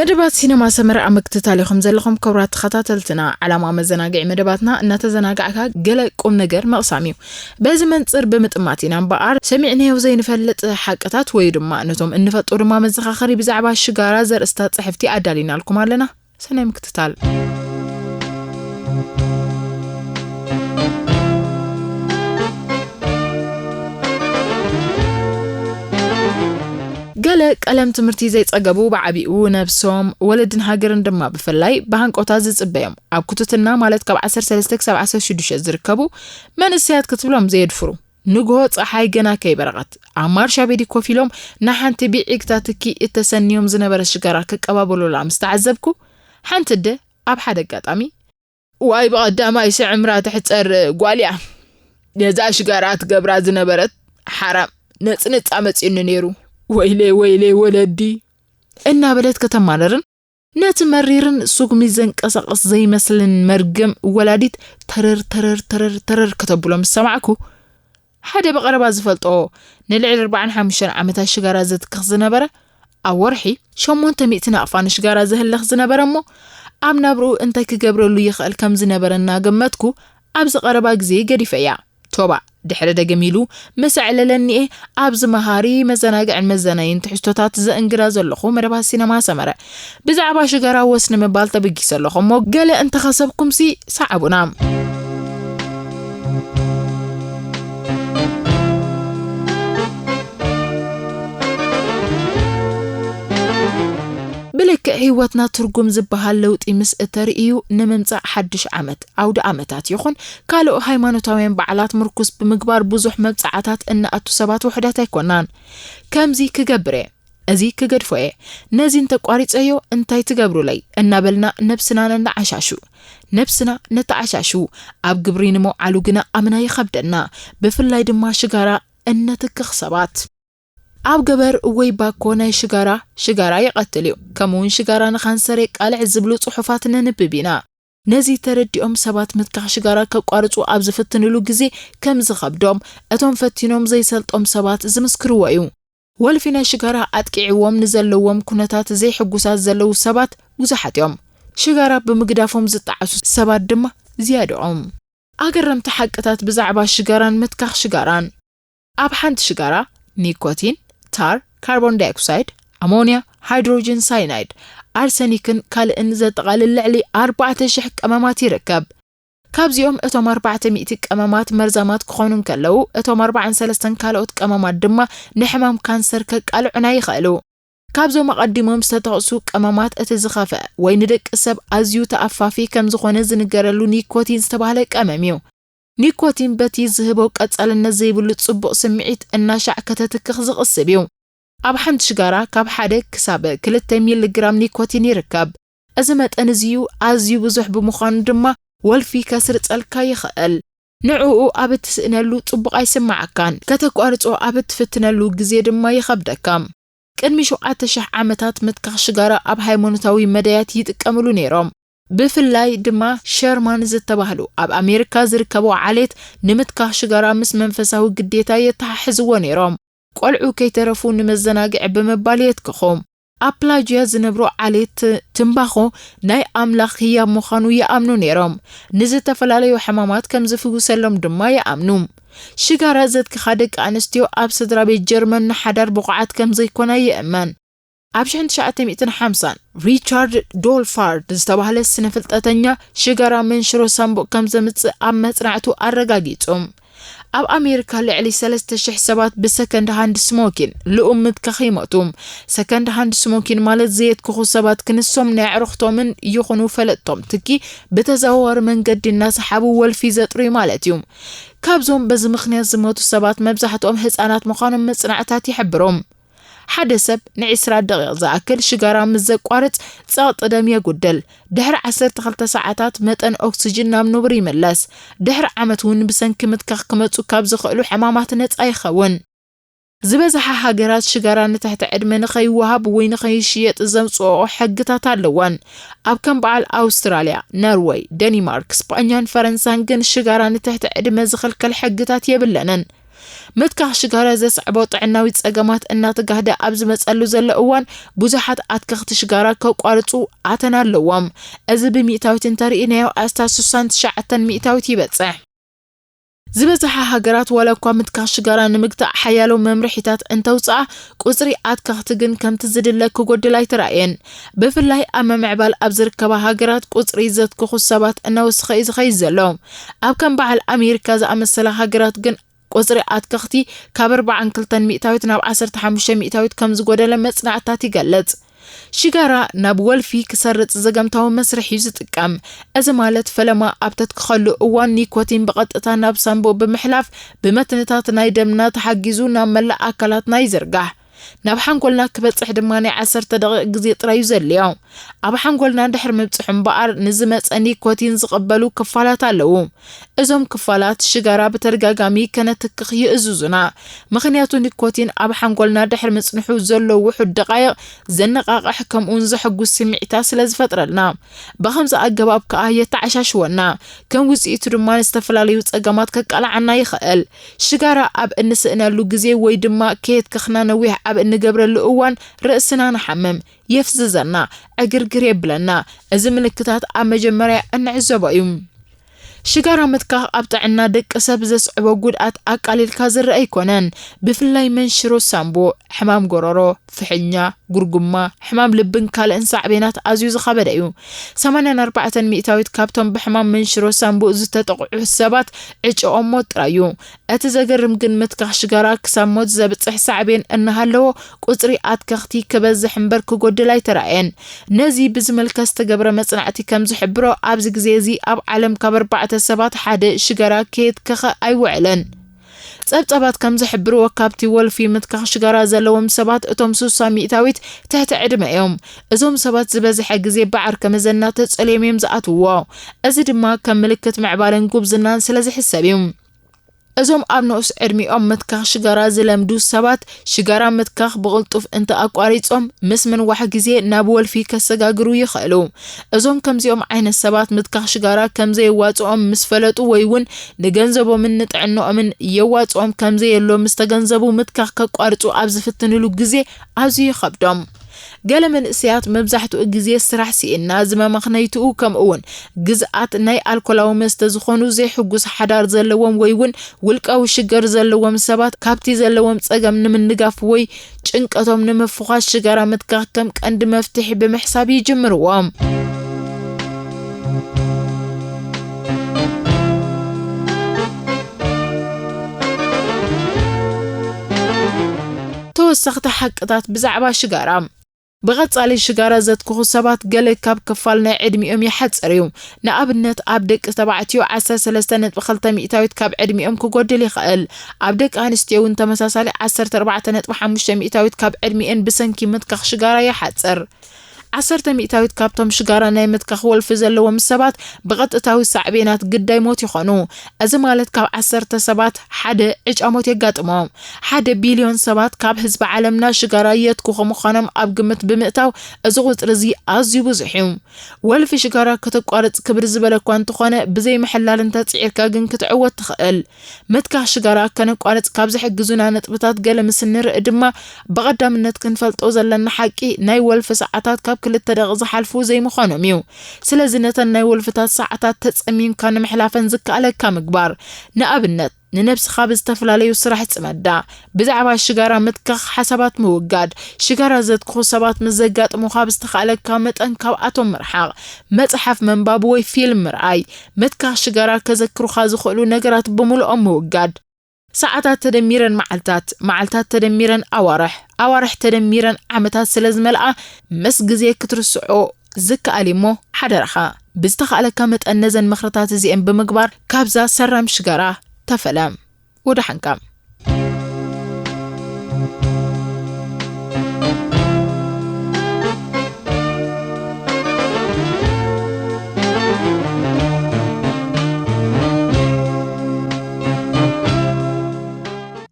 መደባት ሲነማ ሰመረ ኣብ ምክትታል ኢኹም ዘለኹም ክቡራት ተኸታተልትና። ዓላማ መዘናግዒ መደባትና እናተዘናጋዕካ ገለ ቁም ነገር ምቕሳም እዩ። በዚ መንጽር ብምጥማት ኢና እምበኣር ሰሚዕናዮ ዘይንፈልጥ ሓቅታት ወይ ድማ ነቶም እንፈልጦ ድማ መዘኻኸሪ ብዛዕባ ሽጋራ ዘርእስታ ጽሕፍቲ ኣዳሊናልኩም ኣለና። ሰናይ ምክትታል። ገለ ቀለም ትምህርቲ ዘይጸገቡ ብዓቢኡ ነብሶም፣ ወለድን ሃገርን ድማ ብፍላይ ብሃንቆታ ዝጽበዮም ኣብ ክቱትና ማለት ካብ ዓሰርተ ሰለስተ ክሳብ ዓሰርተ ሽዱሽተ ዝርከቡ መንእሰያት ክትብሎም ዘየድፍሩ ንግሆ ጸሓይ ገና ከይበረቐት ኣብ ማርሻ ቤዲ ኮፍ ኢሎም ንሓንቲ ቢዒግታ ትኪ እተሰንዮም ዝነበረ ሽጋራ ክቀባበሉላ ምስ ተዓዘብኩ ሓንቲ ኣደ ኣብ ሓደ ኣጋጣሚ ዋይ ብቐዳማይ ስዕምራ ትሕጸር ጓል እያ። ነዛ ሽጋራ ትገብራ ዝነበረት ሓራም ነጽንጻ መጺኡኒ ነይሩ። ወይለይ ወይለይ ወለዲ እናበለት ከተማረርን ነቲ መሪርን ስጉሚ ዘንቀሳቕስ ዘይመስልን መርገም ወላዲት ተረር ተረር ተረር ተረር ከተብሎ ምስ ሰማዕኩ ሓደ ብቐረባ ዝፈልጦ ንልዕሊ ኣርባዓን ሓሙሽተን ዓመታት ሽጋራ ዘትክኽ ዝነበረ ኣብ ወርሒ ሸሞንተ ሚእቲ ናቕፋ ንሽጋራ ዘህልኽ ዝነበረ እሞ ኣብ ናብርኡ እንታይ ክገብረሉ ይኽእል ከም ዝነበረ እናገመትኩ ኣብዚ ቀረባ ግዜ ገዲፈያ። ቶባ ድሕሪ ደገም ኢሉ ምስ ኣዕለለኒኤ ኣብዚ መሃሪ መዘናግዕን መዘናይን ትሕዝቶታት ዘእንግዳ ዘለኹ መደባት ሲነማ ሰመረ ብዛዕባ ሽጋራ ወስ ንምባል ተበጊሰ ኣለኹ እሞ ገለ እንተኸሰብኩምሲ ሰዓቡና። ብልክዕ ህይወትና ትርጉም ዝበሃል ለውጢ ምስ እተርእዩ ንምምጻእ ሓድሽ ዓመት ኣውደ ዓመታት ይኹን ካልኦ ሃይማኖታውያን በዓላት ምርኩስ ብምግባር ብዙሕ መብጻዓታት እንኣቱ ሰባት ውሕዳት ኣይኮናን። ከምዚ ክገብር እየ፣ እዚ ክገድፎ እየ፣ ነዚ እንተቋሪጸዮ እንታይ ትገብሩለይ እናበልና ነብስና ነናዓሻሹ ነብስና ነተዓሻሹ ኣብ ግብሪ ንምውዓሉ ግና ኣምና ይኸብደና። ብፍላይ ድማ ሽጋራ እነትክኽ ሰባት ኣብ ገበር ወይ ባኮ ናይ ሽጋራ ሽጋራ ይቐትል እዩ፣ ከምኡውን ሽጋራ ንካንሰር የቃልዕ ዝብሉ ጽሑፋት ነንብብ ኢና። ነዚ ተረዲኦም ሰባት ምትካኽ ሽጋራ ከቋርጹ ኣብ ዝፍትንሉ ግዜ ከም ዝኸብዶም እቶም ፈቲኖም ዘይሰልጦም ሰባት ዝምስክርዎ እዩ። ወልፊ ናይ ሽጋራ ኣጥቂዕዎም ንዘለዎም ኩነታት ዘይሕጉሳት ዘለዉ ሰባት ብዙሓት እዮም። ሽጋራ ብምግዳፎም ዝጠዓሱ ሰባት ድማ ዝያድኦም። ኣገረምቲ ሓቅታት ብዛዕባ ሽጋራን ምትካኽ ሽጋራን። ኣብ ሓንቲ ሽጋራ ኒኮቲን፣ ታር፣ ካርቦን ዳይኦክሳይድ፣ ኣሞንያ፣ ሃይድሮጅን ሳይናይድ፣ ኣርሰኒክን ካልእን ዘጠቓልል ልዕሊ ኣርባዕተ ሽሕ ቀመማት ይርከብ። ካብዚኦም እቶም ኣርባዕተ ሚእቲ ቀመማት መርዛማት ክኾኑ እንከለዉ እቶም ኣርባዓን ሰለስተን ካልኦት ቀመማት ድማ ንሕማም ካንሰር ከቃልዑና ይኽእሉ። ካብዞም ኣቐዲሞም ዝተጠቕሱ ቀመማት እቲ ዝኸፍአ ወይ ንደቂ ሰብ ኣዝዩ ተኣፋፊ ከም ዝኾነ ዝንገረሉ ኒኮቲን ዝተባህለ ቀመም እዩ። ኒኮቲን በቲ ዝህቦ ቀጻልነት ዘይብሉ ጽቡቕ ስምዒት እናሻዕ ከተትክኽ ዝቕስብ እዩ። ኣብ ሓንቲ ሽጋራ ካብ ሓደ ክሳብ ክልተ ሚሊ ግራም ኒኮቲን ይርከብ። እዚ መጠን እዚ እዩ ኣዝዩ ብዙሕ ብምዃኑ ድማ ወልፊ ከስርጸልካ ይኽእል። ንዕኡ ኣብ እትስእነሉ ጽቡቕ ኣይስምዓካን፣ ከተቋርጾ ኣብ እትፍትነሉ ግዜ ድማ ይኸብደካ። ቅድሚ ሸውዓተ ሽሕ ዓመታት ምትካኽ ሽጋራ ኣብ ሃይማኖታዊ መዳያት ይጥቀምሉ ነይሮም። ብፍላይ ድማ ሸርማን ዝተባህሉ ኣብ ኣሜሪካ ዝርከቡ ዓሌት ንምትካኽ ሽጋራ ምስ መንፈሳዊ ግዴታ የተሓሕዝዎ ነይሮም። ቆልዑ ከይተረፉ ንመዘናግዒ ብምባል የትክኹ። ኣብ ፕላጅያ ዝነብሩ ዓሌት ትምባኾ ናይ ኣምላኽ ህያብ ምዃኑ ይኣምኑ ነይሮም። ንዝተፈላለዩ ሕማማት ከም ዝፍውሰሎም ድማ ይኣምኑ። ሽጋራ ዘትክኻ ደቂ ኣንስትዮ ኣብ ስድራ ቤት ጀርመን ንሓዳር ብቑዓት ከም ዘይኮና ይእመን። ኣብ ሽሕን ትሽዓተ ሚእትን ሓምሳን ሪቻርድ ዶልፋርድ ዝተባህለ ስነ ፍልጠተኛ ሽጋራ መንሽሮ ሳምቡእ ከም ዘምጽእ ኣብ መጽናዕቱ ኣረጋጊጹ። ኣብ ኣሜሪካ ልዕሊ ሰለስተ ሽሕ ሰባት ብሰከንድ ሃንድ ስሞኪን ልኡም ምትካኽ ይሞቱ። ሰከንድ ሃንድ ስሞኪን ማለት ዘየትክኹ ሰባት ክንሶም ናይ ኣዕሩኽቶምን ይኹኑ ፈለጥቶም ትኪ ብተዘዋዋሪ መንገዲ እናሰሓቡ ወልፊ ዘጥርዩ ማለት እዩ። ካብዞም በዚ ምኽንያት ዝሞቱ ሰባት መብዛሕትኦም ህጻናት ምዃኖም መጽናዕታት ይሕብሩ። ሓደ ሰብ ንዒስራ ደቂቕ ዝኣክል ሽጋራ ምስ ዘቋርጽ ጸቕጢ ደም የጉድል። ድሕሪ ዓሰርተ ክልተ ሰዓታት መጠን ኦክስጅን ናብ ንቡር ይምለስ። ድሕሪ ዓመት እውን ብሰንኪ ምትካኽ ክመጹ ካብ ዝኽእሉ ሕማማት ነጻ ይኸውን። ዝበዝሓ ሃገራት ሽጋራ ንትሕቲ ዕድመ ንኸይወሃብ ወይ ንኸይሽየጥ ዘምጽኦ ሕግታት ኣለወን። ኣብ ከም በዓል ኣውስትራልያ፣ ነርወይ፣ ደኒማርክ፣ ስጳኛን ፈረንሳን ግን ሽጋራ ንትሕቲ ዕድመ ዝኽልከል ሕግታት የብለንን። ምትካኽ ሽጋራ ዘስዕቦ ጥዕናዊ ጸገማት እናተጋህደ ኣብ ዝመጸሉ ዘሎ እዋን፣ ብዙሓት ኣትከኽቲ ሽጋራ ከቋርጹ ኣተና ኣለዎም። እዚ ብሚእታዊት እንተርኢናዮ፣ ኣስታት ስሳን ትሽዓተን ሚእታዊት ይበጽሕ። ዝበዝሓ ሃገራት ዋላ እኳ ምትካኽ ሽጋራ ንምግታእ ሓያሎ መምርሒታት እንተውጽኣ፣ ቁጽሪ ኣትከኽቲ ግን ከምቲ ዝድለ ክጎድል ኣይተራእየን። ብፍላይ ኣብ ምምዕባል ኣብ ዝርከባ ሃገራት ቁጽሪ ዘትክኹ ሰባት እናወሰኸ እዩ ዝኸይድ ዘሎ። ኣብ ከም በዓል ኣሜሪካ ዝኣመሰላ ሃገራት ግን ቁጽሪ ኣትከኽቲ ካብ ኣርባዓን ክልተን ሚእታዊት ናብ ዓሰርተ ሓሙሽተ ሚእታዊት ከም ዝጎደለ መጽናዕትታት ይገልጽ። ሽጋራ ናብ ወልፊ ክሰርጽ ዘገምታዊ መስርሕ እዩ ዝጥቀም። እዚ ማለት ፈለማ ኣብ ተትክኸሉ እዋን ኒኮቲን ብቐጥታ ናብ ሳንቡእ ብምሕላፍ ብመትንታት ናይ ደምና ተሓጊዙ ናብ መላእ ኣካላትና ይዝርጋሕ። ናብ ሓንጎልና ክበጽሕ ድማ ናይ ዓሰርተ ደቂቕ ግዜ ጥራይ እዩ ዘድልዮ። ኣብ ሓንጎልና ድሕሪ ምብጽሑ እምበኣር ንዝመጸ ኒኮቲን ዝቕበሉ ክፋላት ኣለዉ። እዞም ክፋላት ሽጋራ ብተደጋጋሚ ከነትክኽ ይእዝዙና። ምኽንያቱ ኒኮቲን ኣብ ሓንጎልና ድሕሪ ምጽንሑ ዘሎ ውሑድ ደቓይቕ ዘነቓቕሕ ከምኡውን ዘሐጉስ ስምዒታት ስለ ዝፈጥረልና። ብኸምዚ ኣገባብ ከኣ የተዓሻሽወና። ከም ውጽኢቱ ድማ ንዝተፈላለዩ ጸገማት ከቃልዓና ይኽእል። ሽጋራ ኣብ እንስእነሉ ግዜ ወይ ድማ ከየትከኽና ነዊሕ ኣብ እንገብረሉ እዋን ርእስና ንሓምም፣ የፍዝዘና፣ ዕግርግር የብለና። እዚ ምልክታት ኣብ መጀመርያ እንዕዘቦ እዩ። ሽጋራ ምትካኽ ኣብ ጥዕና ደቂ ሰብ ዘስዕቦ ጉድኣት ኣቃሊልካ ዝረአ ኣይኮነን። ብፍላይ መንሽሮ ሳንቡእ፣ ሕማም ጎረሮ፣ ፍሕኛ፣ ጉርጉማ፣ ሕማም ልብን ካልእን ሳዕቤናት ኣዝዩ ዝኸበደ እዩ። ሰማንያን ኣርባዕተን ሚእታዊት ካብቶም ብሕማም መንሽሮ ሳንቡእ ዝተጠቕዑ ሰባት ዕጭኦም ሞት ጥራይ እዩ። እቲ ዘገርም ግን ምትካኽ ሽጋራ ክሳብ ሞት ዘብጽሕ ሳዕቤን እናሃለዎ ቁጽሪ ኣትከኽቲ ክበዝሕ እምበር ክጎድል ኣይተራእየን። ነዚ ብዝምልከት ዝተገብረ መጽናዕቲ ከም ዝሕብሮ ኣብዚ ግዜ እዚ ኣብ ዓለም ካብ ኣርባዕተ ሰባት ሓደ ሽጋራ ከየትከኸ ኣይውዕልን። ጸብጻባት ከም ዝሕብርዎ ካብቲ ወልፊ ምትካኽ ሽጋራ ዘለዎም ሰባት እቶም ስሳ ሚእታዊት ትሕቲ ዕድመ እዮም። እዞም ሰባት ዝበዝሐ ግዜ ብዓርከ መዘና ተጸልዮም እዮም ዝኣትውዎ። እዚ ድማ ከም ምልክት ምዕባለን ጉብዝናን ስለ ዝሕሰብ እዩ። እዞም ኣብ ንኡስ ዕድሚኦም ምትካኽ ሽጋራ ዝለምዱ ሰባት ሽጋራ ምትካኽ ብቕልጡፍ እንተ ኣቋሪጾም ምስ ምንዋሕ ግዜ ናብ ወልፊ ከሰጋግሩ ይኽእሉ። እዞም ከምዚኦም ዓይነት ሰባት ምትካኽ ሽጋራ ከም ዘየዋጽኦም ምስ ፈለጡ ወይ እውን ንገንዘቦምን ንጥዕንኦምን የዋጽኦም ከም ዘየሎ ምስ ተገንዘቡ ምትካኽ ከቋርጹ ኣብ ዝፍትንሉ ግዜ ኣዝዩ ይኸብዶም። ገለ መንእሰያት መብዛሕትኡ ግዜ ስራሕ ስኢና ዝመመኽነይትኡ ከምኡ እውን ግዝኣት ናይ ኣልኮላዊ መስተ ዝኾኑ ዘይሕጉስ ሓዳር ዘለዎም ወይ እውን ውልቃዊ ሽገር ዘለዎም ሰባት ካብቲ ዘለዎም ጸገም ንምንጋፍ ወይ ጭንቀቶም ንምፍዃስ ሽጋራ ምትካኽ ከም ቀንዲ መፍትሒ ብምሕሳብ ይጅምርዎ። ተወሰኽቲ ሓቅታት ብዛዕባ ሽጋራ። ብቐጻሊ ሽጋራ ዘትክኹ ሰባት ገለ ካብ ክፋል ናይ ዕድሚኦም ይሓጽር እዩ። ንኣብነት ኣብ ደቂ ተባዕትዮ ዓሰርተ ሰለስተ ነጥቢ ክልተ ሚእታዊት ካብ ዕድሚኦም ክጎድል ይኽእል። ኣብ ደቂ ኣንስትዮ እውን ተመሳሳሊ ዓሰርተ ኣርባዕተ ነጥቢ ሓሙሽተ ሚእታዊት ካብ ዕድሚኤን ብሰንኪ ምትካኽ ሽጋራ ይሓጽር። ዓሰርተ ሚእታዊት ካብቶም ሽጋራ ናይ ምትካኽ ወልፊ ዘለዎም ሰባት ብቐጥታዊ ሳዕቤናት ግዳይ ሞት ይኾኑ። እዚ ማለት ካብ ዓሰርተ ሰባት ሓደ ዕጫ ሞት የጋጥሞም። ሓደ ቢልዮን ሰባት ካብ ህዝቢ ዓለምና ሽጋራ የትኩኹ ምዃኖም ኣብ ግምት ብምእታው እዚ ቁጽሪ እዚ ኣዝዩ ብዙሕ እዩ። ወልፊ ሽጋራ ከተቋርጽ ክብድ ዝበለ እኳ እንተኾነ ብዘይ ምሕላል እንተጽዒርካ ግን ክትዕወት ትኽእል። ምትካኽ ሽጋራ ከነቋርጽ ካብ ዝሕግዙና ነጥብታት ገለ ምስ እንርኢ ድማ ብቐዳምነት ክንፈልጦ ዘለና ሓቂ ናይ ወልፊ ሰዓታት ካብ ክልተ ደቂቕ ዝሓልፉ ዘይምዃኖም እዩ። ስለዚ ነተን ናይ ወልፍታት ሰዓታት ተጸሚምካ ንምሕላፈን ዝከኣለካ ምግባር። ንኣብነት ንነብስኻ ብዝተፈላለዩ ስራሕ ጽመዳ። ብዛዕባ ሽጋራ ምትካኽ ሓሳባት ምውጋድ። ሽጋራ ዘትክኹ ሰባት ምስ ዘጋጥሙኻ ብዝተኻእለካ መጠን ካብኣቶም ምርሓቕ። መጽሓፍ ምንባብ ወይ ፊልም ምርኣይ። ምትካኽ ሽጋራ ከዘክሩኻ ዝኽእሉ ነገራት ብምሉኦም ምውጋድ። ሰዓታት ተደሚረን መዓልታት፣ መዓልታት ተደሚረን ኣዋርሕ፣ ኣዋርሕ ተደሚረን ዓመታት ስለ ዝመልኣ ምስ ግዜ ክትርስዖ ዝከኣል እዩ እሞ ሓደራኻ ብዝተኻእለካ መጠን ነዘን ምኽርታት እዚኤን ብምግባር ካብዛ ሰራም ሽጋራ ተፈለ። ወደሓንካ።